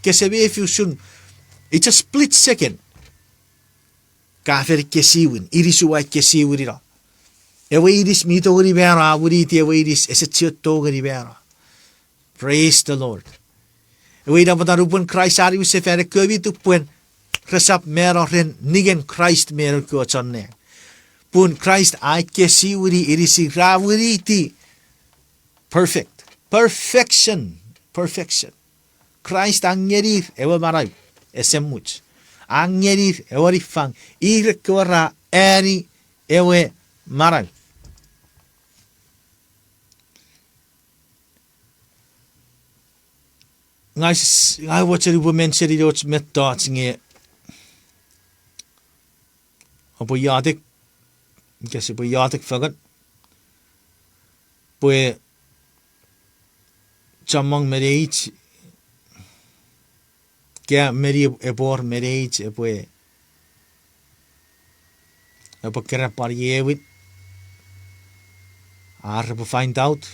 kese mefi usun, it's a split second. Ka fen ekkesiwin, inisum a ekkesiwinino. Ewe inis mi tongeni mano a winiti ewe inis ese chiwen tongeni mano. Praise the Lord. Ewe ina pwata nupwen Kraist a niwinsefan, ekkewe mi tupwon resap mano ren ningen Kraist me noun kewe chon nang. Pun Kraist a ekkesiwini inisir, ra winiti perfect. Perfection. Perfection. Kraist a ngenir ewe manau esemuch. A ngenir ewe niffang. Ir ekkewe ra ani ewe manau. Ngang, ngang mochen upwe mention-ini och mettoch nge oupwe iotek, ika sipwe iotek fengen, pwe chommong me neich, ka meni epwe wor me neich epwe, epwe keran pwan iewin, ar repwe find out,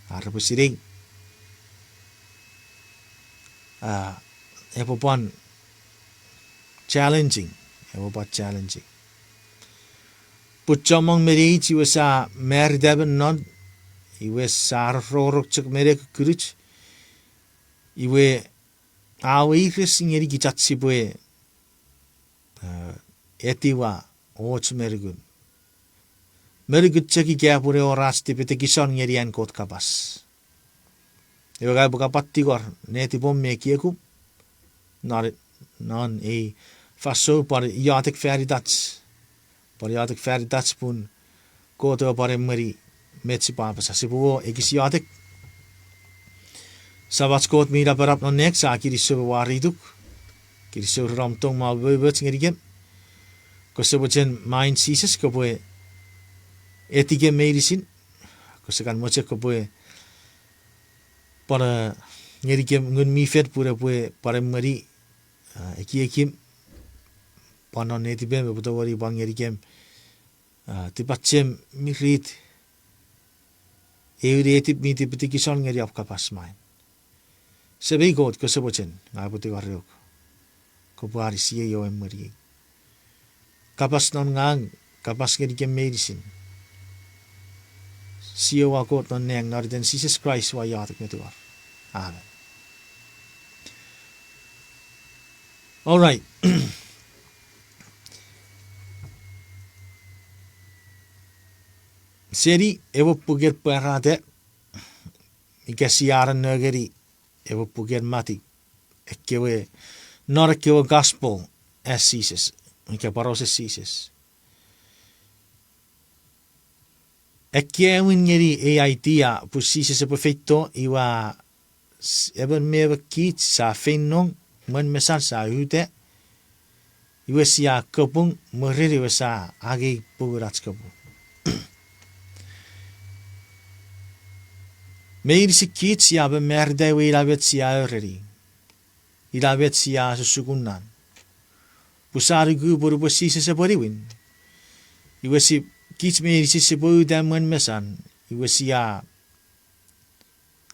ar repwe sinei, a, epwe pwan challenging, epwe pwan challenging. Pwe chommong me neich iwe sia marita me non, iwe sia rorong chok me nekukkunuch, iwe a weires ngenikich ach sipwe, a, etiwa och me nukun. Me nukun chok ika pwe epwe wor ach tipetekison ngeni an Kot kapas. Ewe ngang upwe kan pwan tingor netipom me ekiekum non, non ei fansoun pwan iotek fan itach, pwan iotek fan itach pun Kot epwe pwan emweni met sipwe apasa. Sipwe wor ekis iotek. Samach Kot mi napanap non nang, sia kinisou me warituk. Kinisou ren om tong me umoumoch ngenikem. Kose mochen main Jises kopwe etikem meinisin. Kose kan mochen kopwe pwan, a, ngenikem Ngun mi Fel pun epwe pwan emweni, a, ekiekim, pwan non netipem epwe tongeni pwan ngenikem, a, tipachem, mirit, eu netip mi tipetekison ngeni om kapas main. Semei Kot, kose mochen, ngang upwe tingoruk kopwe anisiei o emweniei. Kapas non ngang, kapas ngenikem meinisin. Sia wa Kot non nang, non iten Jises Kraist ua iotek me tingor. Amen. All right. Seni ewe puken Pwarata, ika sia nengeni ewe puken Mati, ekkewe, non ekkewe gospel as Jises, ika porausen Jises. Ekkewin ngeni ei idea pwe Jises epwe feito iwe a, emon me emon kich sia feinong, mwen mesan sia uta, iwe sia kapung, mwirin iwe sia angei pungun ach kapung. Meinisin kich sia mamarita iwe ina met sia ereni. Ina met sia susukun non. Pwe sia nuku pwe nupwen Jises epwe niwin, iwe si, kich meinisin sipwe uta mwen mesan, iwe sia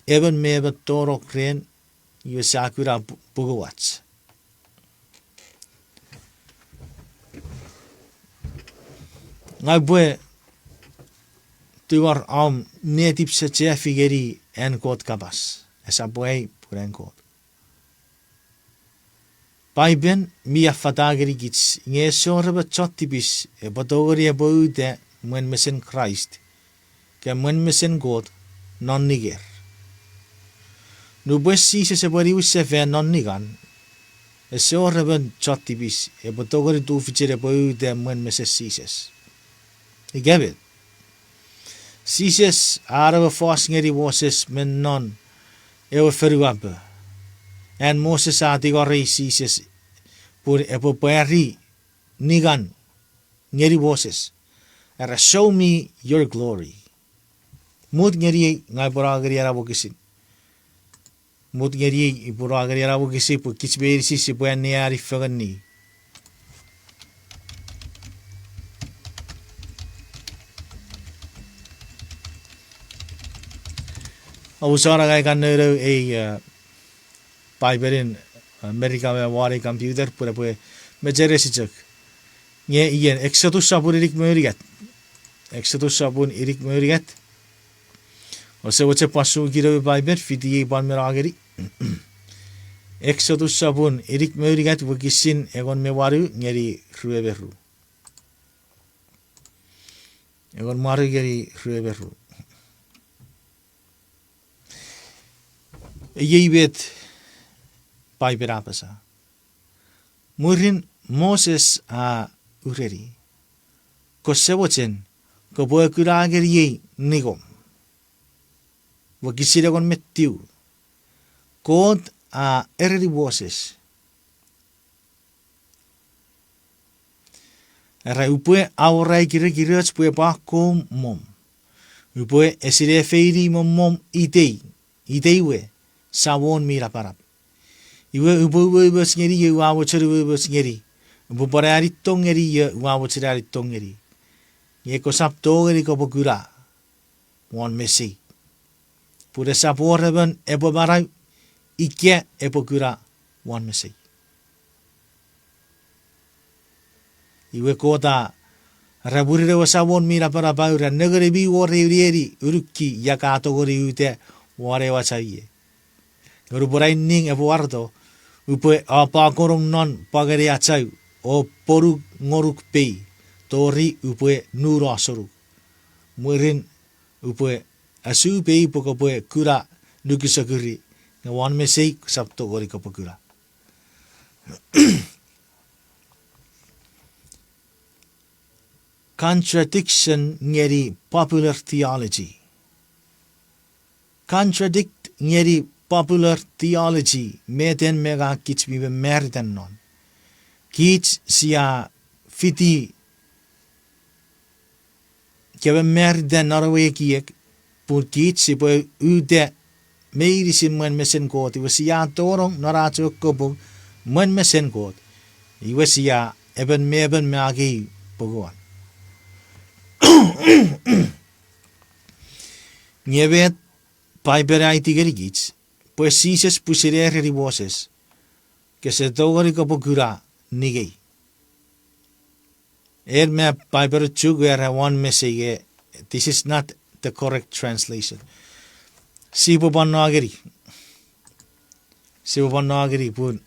emon me emon tonong ren, iwe sia kuna pu-, pungauach. Ngang upwe tungor om netip sechefi ngeni an Kot kapas. Esap pwe ai pun an Kot. Paipen mi affata ngenikich, nge ese wor emon chon tipis epwe tongeni epwe uta mwen mesen Kraist, ika mwen mesen Kot, non ninger. Nupwen Jises epwe niwin sefan non ningan, ese wor emon chon tipis epwe tongeni tufichin epwe uta mwen mesen Jises. Ika met, Jises a ewe fos ngeni Moses me non ewe fonuapo. An Moses a tingorei Jises pun epwe pwari ningan ngeni Moses. Era, show me your glory. Mut ngeniei ngang upwe no ngeni ena wokisin. Mut ngeniei upwe no ngeni ena wokisin pwe kich meinisin sipwe anneani fengeni. Omusano ngang ua kan nounou ei, a, Paipen in, a, Merika me won ei computer pwe epwe mecheresi chok. Nge ien, Eksotus sopun inik me unungat. Eksotus sopun inik me unungat. Ouse mochen pwan suki ewe Paipen, fiti ei pwan me no ngeni. Eksotus sopun inik me unungat wokisin engon me wanu ngeni rue me ru. Engon me wanu ngeni rue me ru. Iei met Paipen a apasa. Mwirin Moses a ureni, kose mochen kopwe kuna ngeniei ningom. Wokisin engon me tiu. Kot a ereni Moses, era, upwe awora kirekiroch pwe epwe akkom mom. Upwe esinna feini mommom itei. Iteiwe, Samon mi Napanap. Iwe upwe umoumoch ngeni io ua mochen umoumoch ngeni. Upwe pwan ani tong ngeni io ua mochen ani tong ngeni. Nge kosap tongeni kopwe kuna won mesei. Pun esap wor emon epwe manau ika epwe kuna won mesei. Iwe Kot a, ra mwirin ewe Samon mi Napanap a ura, nengeni mi wor eu neni unuki ia ka tongeni uta won ewe achau ie. Nge nupwen ai ning epwe wareto, upwe apakonong non pwangeni achau, o ponu ngonuk pei, tori upwe nuno sonuk. Mwirin upwe asu pei pwe kopwe kuna nukun sokuri, nge won mesei kosap tongeni kopwe kuna. Contradiction ngeni popular theology. Contradict ngeni popular theology, meten me ngang kich mi mamarita non. Kich sia fiti kewe mamarita non ewe ekiek, pun kich sipwe uta meinisin mwen mesen Kot, iwe sia tonong non ach ewe kapung mwen mesen Kot, iwe sia emon me emon me angei punguan. Nge met Paipen a aiti ngenikich, pwe Jises pwisin a ereni Moses, kese tongeni kopwe kuna ningei. En me Paipen a chok era won mesei, this is not the correct translation. Sipwe pwan no ngeni. Sipwe pwan no ngeni pun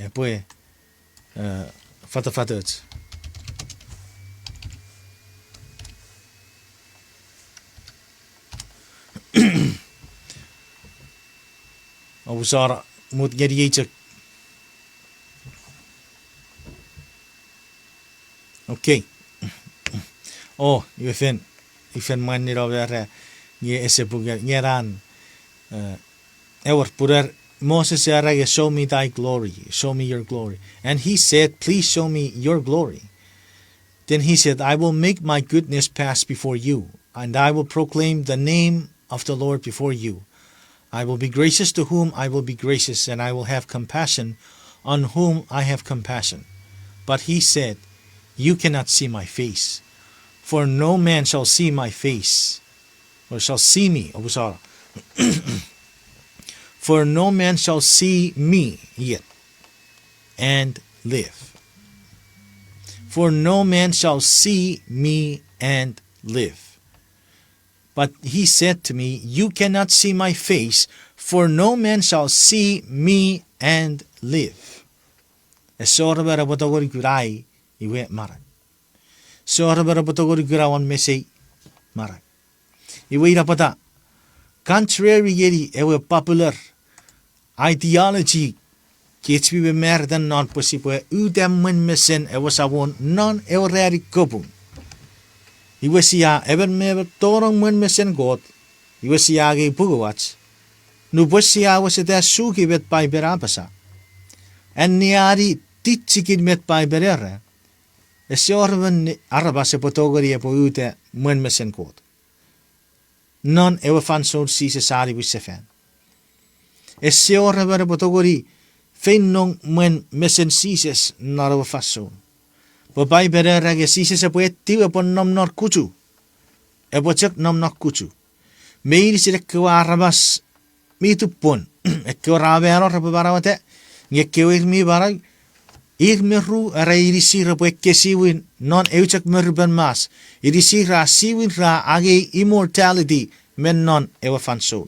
epwe, eh, fatafatoch. Oupwe sor mut ngeniei chok. Okay. O, iwe fen, ifen mwan nino mera, nge ese pung nge, nge nan, eh, ewer puner, Moses era nge, show me thy glory, show me your glory. And he said, please show me your glory. Then he said, I will make my goodness pass before you, and I will proclaim the name of the Lord before you. I will be gracious to whom I will be gracious, and I will have compassion on whom I have compassion. But he said, you cannot see my face, for no man shall see my face, or shall see me, oupwe sor. For no man shall see me yet and live. For no man shall see me and live. But he said to me, you cannot see my face, for no man shall see me and live. Ese wor emon epwe tongeni kunai iwe manau. Ese wor emon epwe tongeni kuna won mesei manau. Iwe ina pwata, contrary ngeni ewe popular ideology, kich mi mamarita non pwe sipwe uta mwen mesen ewe Samon non ewe ranin kapung. Iwe sia emon me emon tonong mwen mesen Kot, iwe sia angei punguach. Nupwen sia weseta suki met Paipen a apasa, anneani tichikin met Paipen era, ese wor emon aramas epwe tongeni epwe uta mwen mesen Kot non ewe fansoun Jises a niwin sefan. Ese wor emon epwe tongeni feinong mwen mesen Jises non ewe fansoun. Pwe Paipen era nge Jises epwe etiw, epwe nom non kuchu. Epwe chok nom non kuchu. Meinisin ekkewe aramas mi tupwon, ekkewe ra mano repwe manaueta, nge ekkewe ir mi manau, ir me ru ra inisir epwe ekkesiwin non eu chok morupen mas, inisir ra siwin ra angei immortality me non ewe fansoun.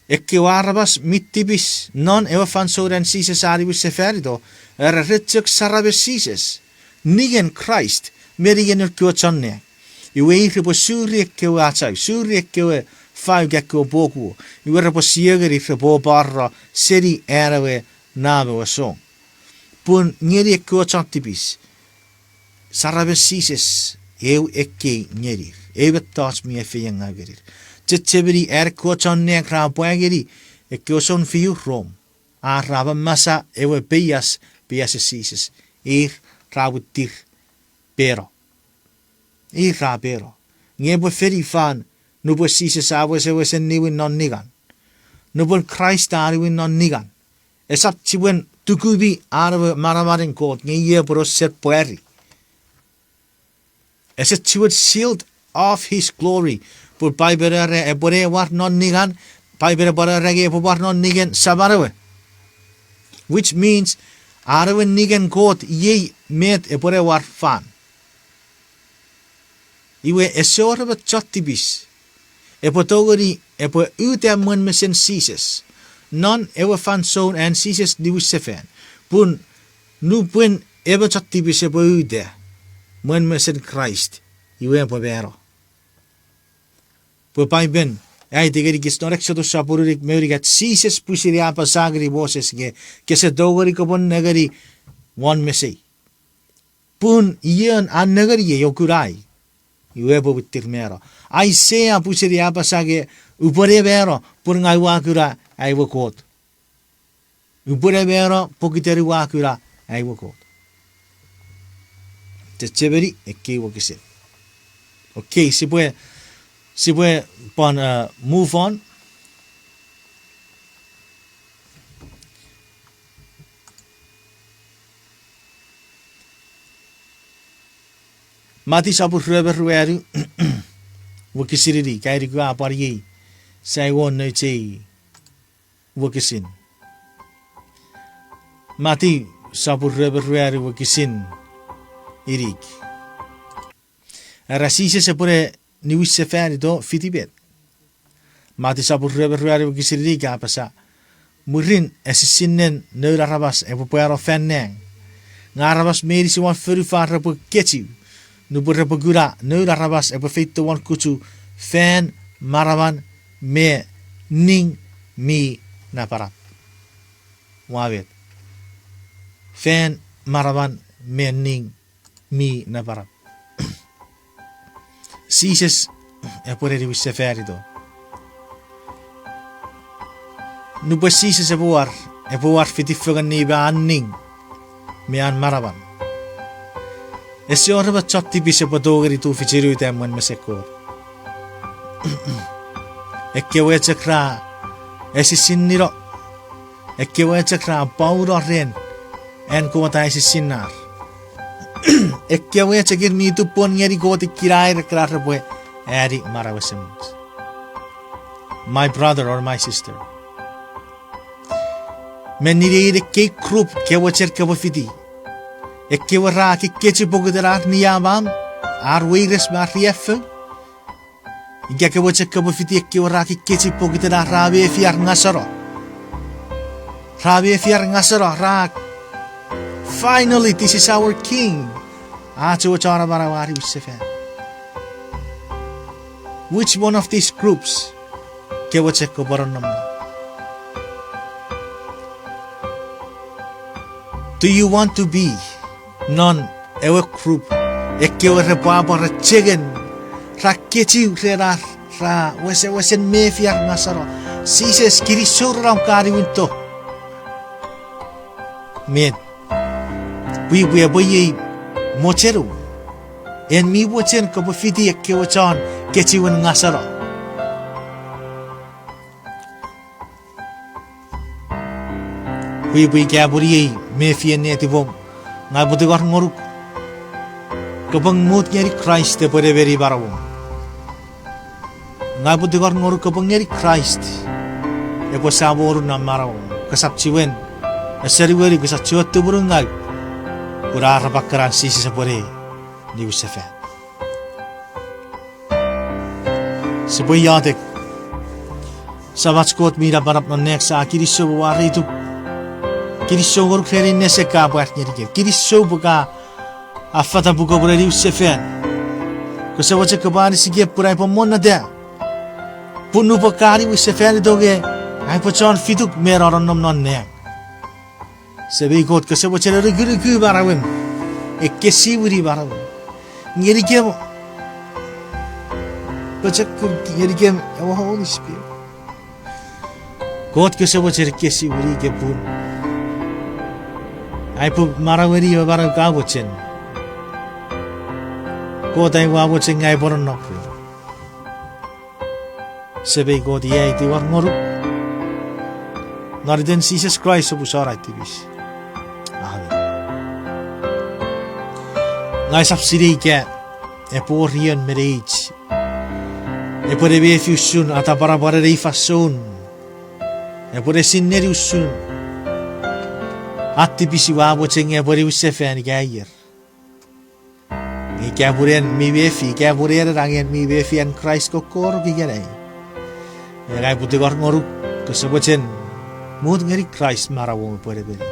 Ekkewe aramas mi tipis non ewe fansoun an Jises a niwin sefanito, era re chok saramen Jises, ningen Kraist, me ningen ekkewe chon nang. Iwe ir repwe suri ekkewe achau, suri ekkewe fauk, ekkewe pokuo. Iwe repwe siengeni repwe oparano seni an ewe nam ewe song. Pun ngeni ekkewe chon tipis, saramen Jises eu ekkei ngenir, eu mettoch mi efeiengau ngenir. Chechemeni an ekkewe chon nang ra pwa ngeni ekkewe sounfiu Rom, ar ra mamasa ewe peias, peiasen Jises, ir ra mwitir peno. Ir ra peno. Nge epwe fen ifan nupwen Jises a wesewesen niwin non ningan? Nupwen Kraist a niwin non ningan, esap chiwen tukumi an ewe manamanen Kot nge iei epwe no sen pwari. Ese chiwen sealed of his glory. Pun Paipen era epwe ne war non ningan, Paipen epwe era nge epwe war non ningen Saman ewe. Which means, an ewe ningen Kot iei met epwe ne war fan. Iwe ese wor emon chon tipis epwe tongeni epwe uta mwen mesen Jises non ewe fansoun an Jises niwin sefan. Pun nupwen emon chon tipis epwe uta mwen mesen Kraist, iwe epwe mano. Pwe Paipen a aiti ngenikich non Eksotus sopun unungat me unungat, Jises pwisin a apasa ngeni Moses nge, kese tongeni kopwe nengeni won mesei. Pun ion a nengeniei o kunai, iwe epwe mwittir mano. Aisea pwisin a apasa nge, upwe ne mano pun ngang ua kuna ai we Kot. Upwe ne mano pokiten ua kuna ai we Kot. Chechemeni ekkei wokisin. Okay, sipwe, sipwe pwan, uh, move on. Mati sopun rue me ruanu, wokisin inik, ai nuku a pwan iei, sai won nouch ei wokisin. Mati sopun rue me ruanu wokisin inik. Era Jises epwe ne niwinsefanito fiti met? Mati sopun rue me ruanu wokisin inik a apasa, mwirin esisinnen noun aramas epwe pwano fan nang, nge aramas meinisin won fonufan repwe kechiw nupwen repwe kuna noun aramas epwe feito won kuchu fan manaman me ning mi napanap. Ua met? Fan manaman me ning mi napanap. Jises epwe ne niwinsefanito. Nupwen Jises epwe war, epwe war fiti fengen me an ning me an manaman. Ese wor emon chon tipis epwe tongeni tufichin uta mwen mesen Kot. Ekkewe chok ra esisinnino, ekkewe chok ra pwauno ren an Kot a esisinnar. Ekkewe chok ir mi tupwen ngeni Kot ikkiraer ekkena repwe ani manau esemuch. My brother or my sister. Me nein ekkei group kewe chen kopwe fiti, ekkewe ra kekkechiw pokiten ar niamam, ar weires me ar riaffou. Ika kewe chok kopwe fiti ekkewe ra kekkechiw pokiten ar ra mefi ar ngaseno. Ra mefi ar ngaseno, ra, finally, this is our king. Ach ewe chon amanau a niwinsefan. Which one of these groups kewe chok kopwe nonnom non? Do you want to be non ewe group ekkewe repwe pwan achengen, ra kechiw ren ar, ra wesewesen mefi ar ngaseno? Jises, kinisou ren om ka niwinto. Met, pwipwi, epwe iei mochenum. En mi mochen kopwe fiti ekkewe chon kechiwen ngaseno. Pwipwi, ika pun iei mefien netipom, ngang upwe tingor ngonuk kopwe mut ngeni Kraist epwe nemeni manauom. Ngang upwe tingor ngonuk kopwe ngeni Kraist epwe samonun non manauom. Kosap chiwen, ese niwin, kosap chiwen tumunungaw, pun arap akkanan Jises epwe ne niwinsefan. Sipwe iotek. Samach Kot mi napanap non nang, sia kinisou pwe ua reituk. Kinisou ngonuk ren ei nesen ka pwar ngenikem. Kinisou pwe ka affata pwe kopwe ne niwinsefan. Kose mochen kopwe anisikem pun aipwe monnota. Pun nupwen ka niwinsefanito nge, aipwe chon fituk me nonnom non nang. Semei Kot, kose mochen anukunuku manauem, ekkesiwini manauem. Ngenikem pochokun, ngenikem ewe Holy Spirit. Kot, kose mochen ekkesiwini kem pun aipwe manaueni ewe manau ka mochen. Kot, aua mochen ngang upwe nonnom ren. Semei Kot, iei ai tingor ngonuk. Non iten Jises Kraist oupwe sona tipis. Amen. Ngang usap sinei ika epwe wor ion me neich epwe ne mefi usun atapwarapwaren ei fansoun, epwe ne sinei usun an tipis, iwe a mochen nge epwe niwin sefan ika aier. Nge ika pwe en mi mefi, ika pwe en angang mi mefi an Kraist kokkoruk ikenai, ngang upwe tingor ngonuk, kose mochen mut ngeni Kraist manauom epwe nemeni.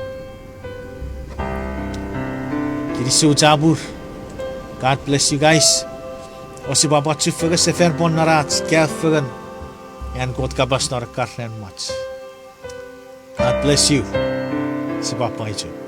Kinisou chapur. God bless you guys. Ousipwe pwan chufengen sefan pwan non ach kaeo fengen an Kot kapas non ekkana mwach. God bless you. Sipwe pwan chok.